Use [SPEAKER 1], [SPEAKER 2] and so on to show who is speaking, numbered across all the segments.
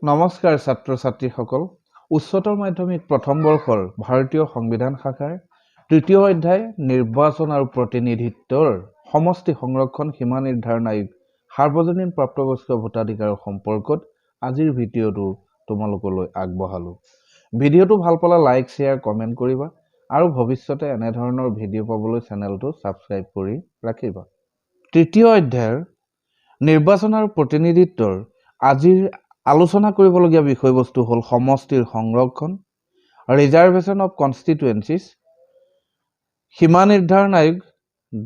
[SPEAKER 1] নমস্কাৰ ছাত্ৰ ছাত্ৰীসকল। উচ্চতৰ মাধ্যমিক প্ৰথম বৰ্ষৰ ভাৰতীয় সংবিধান শাখাৰ তৃতীয় অধ্যায় নিৰ্বাচন আৰু প্ৰতিনিধিত্বৰ সমষ্টি সংৰক্ষণ, সীমা নিৰ্ধাৰণ আয়োগ, সাৰ্বজনীন প্ৰাপ্তবয়স্ক ভোটাধিকাৰৰ সম্পৰ্কত আজিৰ ভিডিঅ'টো তোমালোকলৈ আগবঢ়ালোঁ। ভিডিঅ'টো ভাল পালে লাইক, শ্বেয়াৰ, কমেণ্ট কৰিবা আৰু ভৱিষ্যতে এনেধৰণৰ ভিডিঅ' পাবলৈ চেনেলটো ছাবস্ক্ৰাইব কৰি ৰাখিবা। তৃতীয় অধ্যায়ৰ নিৰ্বাচন আৰু প্ৰতিনিধিত্বৰ আজিৰ আলোচনা কৰিবলগীয়া বিষয়বস্তু হ'ল সমষ্টিৰ সংৰক্ষণ, ৰিজাৰ্ভেশ্যন অফ কনষ্টিটুৱেঞ্চিছ, সীমা নিৰ্ধাৰণ আয়োগ,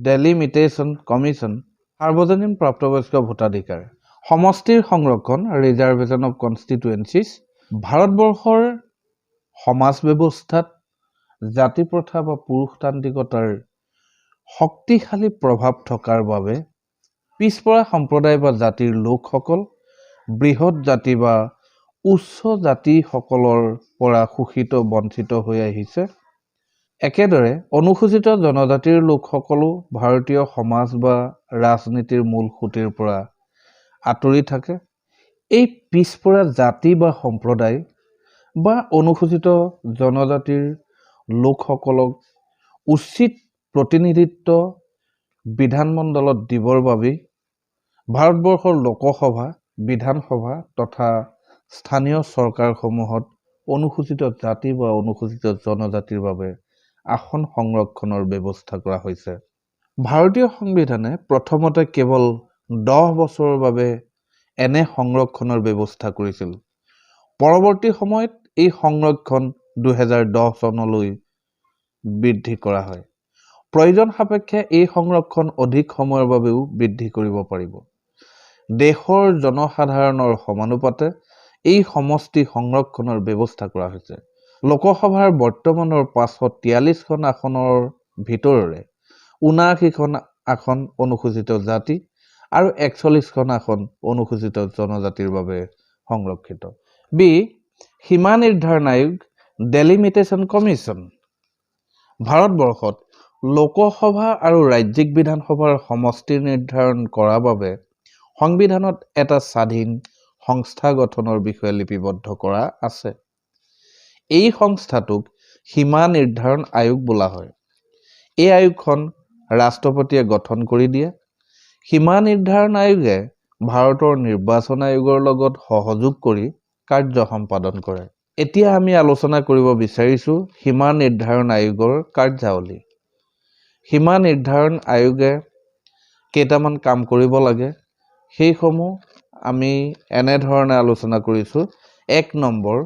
[SPEAKER 1] ডেলিমিটেশ্যন কমিশ্যন, সাৰ্বজনীন প্ৰাপ্তবয়স্ক ভোটাধিকাৰ। সমষ্টিৰ সংৰক্ষণ, ৰিজাৰ্ভেশ্যন অফ কনষ্টিটুৱেঞ্চিছ। ভাৰতবৰ্ষৰ সমাজ ব্যৱস্থাত জাতি প্ৰথা বা পুৰুষতান্ত্ৰিকতাৰ শক্তিশালী প্ৰভাৱ থকাৰ বাবে পিছপৰা সম্প্ৰদায় বা জাতিৰ লোকসকল বৃহৎ জাতি বা উচ্চ জাতিসকলৰ পৰা শোষিত, বঞ্চিত হৈ আহিছে। একেদৰে অনুসূচিত জনজাতিৰ লোকসকলো ভাৰতীয় সমাজ বা ৰাজনীতিৰ মূল সুঁতিৰ পৰা আঁতৰি থাকে। এই পিছপৰা জাতি বা সম্প্ৰদায় বা অনুসূচিত জনজাতিৰ লোকসকলক উচিত প্ৰতিনিধিত্ব বিধানমণ্ডলত দিবৰ বাবেই ভাৰতবৰ্ষৰ লোকসভা, বিধানসভা তথা স্থানীয় চৰকাৰসমূহত অনুসূচিত জাতি বা অনুসূচিত জনজাতিৰ বাবে আসন সংৰক্ষণৰ ব্যৱস্থা কৰা হৈছে। ভাৰতীয় সংবিধানে প্ৰথমতে কেৱল 10 বছৰৰ বাবে এনে সংৰক্ষণৰ ব্যৱস্থা কৰিছিল। পৰৱৰ্তী সময়ত এই সংৰক্ষণ 2010 চনলৈ বৃদ্ধি কৰা হয়। প্ৰয়োজন সাপেক্ষে এই সংৰক্ষণ অধিক সময়ৰ বাবেও বৃদ্ধি কৰিব পাৰিব। দেশৰ জনসাধাৰণৰ সমানুপাতে এই সমষ্টি সংৰক্ষণৰ ব্যৱস্থা কৰা হৈছে। লোকসভাৰ বৰ্তমানৰ 543খন আসনৰ ভিতৰৰে 79খন আসন অনুসূচিত জাতি আৰু 41খন আসন অনুসূচিত জনজাতিৰ বাবে সংৰক্ষিত। বি, সীমা নিৰ্ধাৰণ আয়োগ, ডেলিমিটেশ্যন কমিশ্যন। ভাৰতবৰ্ষত লোকসভা আৰু ৰাজ্যিক বিধানসভাৰ সমষ্টি নিৰ্ধাৰণ কৰাৰ বাবে সংবিধানত এটা স্বাধীন সংস্থা গঠনৰ বিষয়ে লিপিবদ্ধ কৰা আছে। এই সংস্থাটোক সীমা নিৰ্ধাৰণ আয়োগ বোলা হয়। এই আয়োগখন ৰাষ্ট্ৰপতিয়ে গঠন কৰি দিয়ে। সীমা নিৰ্ধাৰণ আয়োগে ভাৰতৰ নিৰ্বাচন আয়োগৰ লগত সহযোগ কৰি কাৰ্য সম্পাদন কৰে। এতিয়া আমি আলোচনা কৰিব বিচাৰিছোঁ সীমা নিৰ্ধাৰণ আয়োগৰ কাৰ্যাৱলী। সীমা নিৰ্ধাৰণ আয়োগে কেইটামান কাম কৰিব লাগে, সেইসমূহ আমি এনেধৰণে আলোচনা কৰিছোঁ। এক নম্বৰ,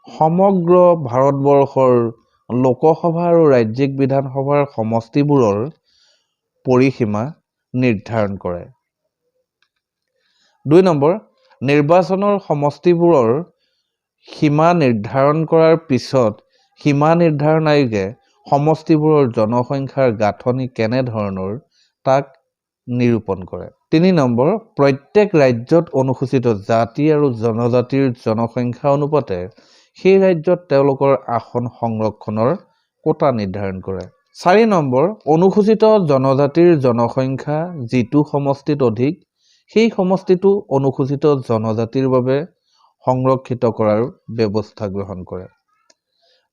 [SPEAKER 1] সমগ্ৰ ভাৰতবৰ্ষৰ লোকসভা আৰু ৰাজ্যিক বিধানসভাৰ সমষ্টিবোৰৰ পৰিসীমা নিৰ্ধাৰণ কৰে। দুই নম্বৰ, নিৰ্বাচনৰ সমষ্টিবোৰৰ সীমা নিৰ্ধাৰণ কৰাৰ পিছত সীমা নিৰ্ধাৰণ আয়োগে সমষ্টিবোৰৰ জনসংখ্যাৰ গাঁথনি কেনেধৰণৰ তাক নিৰূপণ কৰে। তিনি নম্বৰ, প্ৰত্যেক ৰাজ্যত অনুসূচিত জাতি আৰু জনজাতিৰ জনসংখ্যা অনুপাতে সেই ৰাজ্যত তেওঁলোকৰ আসন সংৰক্ষণৰ কোটা নিৰ্ধাৰণ কৰে। চাৰি নম্বৰ, অনুসূচিত জনজাতিৰ জনসংখ্যা যিটো সমষ্টিত অধিক, সেই সমষ্টিটো অনুসূচিত জনজাতিৰ বাবে সংৰক্ষিত কৰাৰ ব্যৱস্থা গ্ৰহণ কৰে।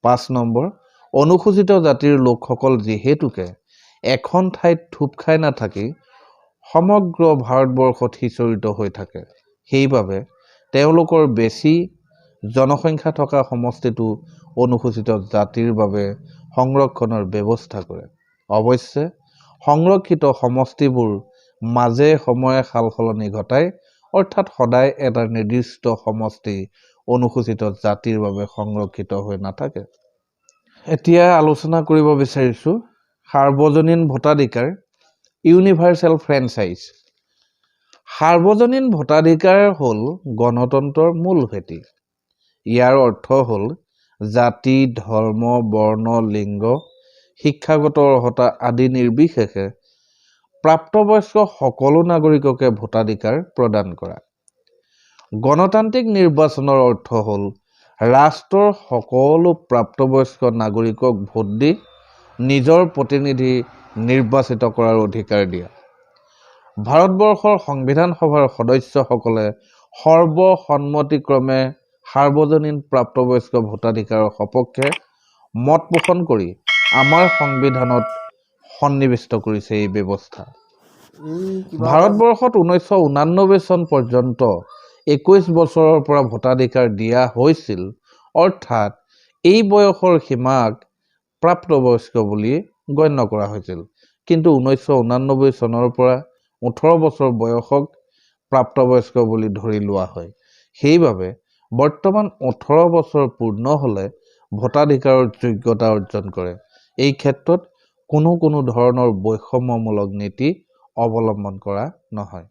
[SPEAKER 1] পাঁচ নম্বৰ, অনুসূচিত জাতিৰ লোকসকল যিহেতুকে এখন ঠাইত থূপ খাই নাথাকি সমগ্ৰ ভাৰতবৰ্ষত সিঁচৰিত হৈ থাকে, সেইবাবে তেওঁলোকৰ বেছি জনসংখ্যা থকা সমষ্টিটো অনুসূচিত জাতিৰ বাবে সংৰক্ষণৰ ব্যৱস্থা কৰে। অৱশ্যে সংৰক্ষিত সমষ্টিবোৰ মাজে সময়ে সালসলনি ঘটাই, অৰ্থাৎ সদায় এটা নিৰ্দিষ্ট সমষ্টি অনুসূচিত জাতিৰ বাবে সংৰক্ষিত হৈ নাথাকে। এতিয়া আলোচনা কৰিব বিচাৰিছোঁ সাৰ্বজনীন ভোটাধিকাৰ, ইউনিভাৰ্চেল ফ্ৰেঞ্চাইজ। সাৰ্বজনীন ভোটাধিকাৰ হ'ল গণতন্ত্ৰৰ মূল ভেটি। ইয়াৰ অৰ্থ হ'ল জাতি, ধৰ্ম, বৰ্ণ, লিংগ, শিক্ষাগত অৰ্হতা আদি নিৰ্বিশেষে প্ৰাপ্তবয়স্ক সকলো নাগৰিককে ভোটাধিকাৰ প্ৰদান কৰা। গণতান্ত্ৰিক নিৰ্বাচনৰ অৰ্থ হ'ল ৰাষ্ট্ৰৰ সকলো প্ৰাপ্তবয়স্ক নাগৰিকক ভোট দি নিজৰ প্ৰতিনিধি নিৰ্বাচিত কৰাৰ অধিকাৰ দিয়া। ভাৰতবৰ্ষৰ সংবিধান সভাৰ সদস্যসকলে সৰ্বসন্মতিক্ৰমে সাৰ্বজনীন প্ৰাপ্তবয়স্ক ভোটাধিকাৰৰ সপক্ষে মত পোষণ কৰি আমাৰ সংবিধানত সন্নিৱিষ্ট কৰিছে এই ব্যৱস্থা।
[SPEAKER 2] এই কিবা এটা
[SPEAKER 1] ভাৰতবৰ্ষত 1989 চন পৰ্যন্ত 21 বছৰৰ পৰা ভোটাধিকাৰ দিয়া হৈছিল, অৰ্থাৎ এই বয়সৰ সীমাক প্ৰাপ্তবয়স্ক বুলি গণ্য কৰা হৈছিল। কিন্তু 1989 চনৰ পৰা 18 বছৰ বয়সক প্ৰাপ্তবয়স্ক বুলি ধৰি লোৱা হয়। সেইবাবে বৰ্তমান 18 বছৰ পূৰ্ণ হ'লে ভোটাধিকাৰৰ যোগ্যতা অৰ্জন কৰে। এই ক্ষেত্ৰত কোনো কোনো ধৰণৰ বৈষম্যমূলক নীতি অৱলম্বন কৰা নহয়।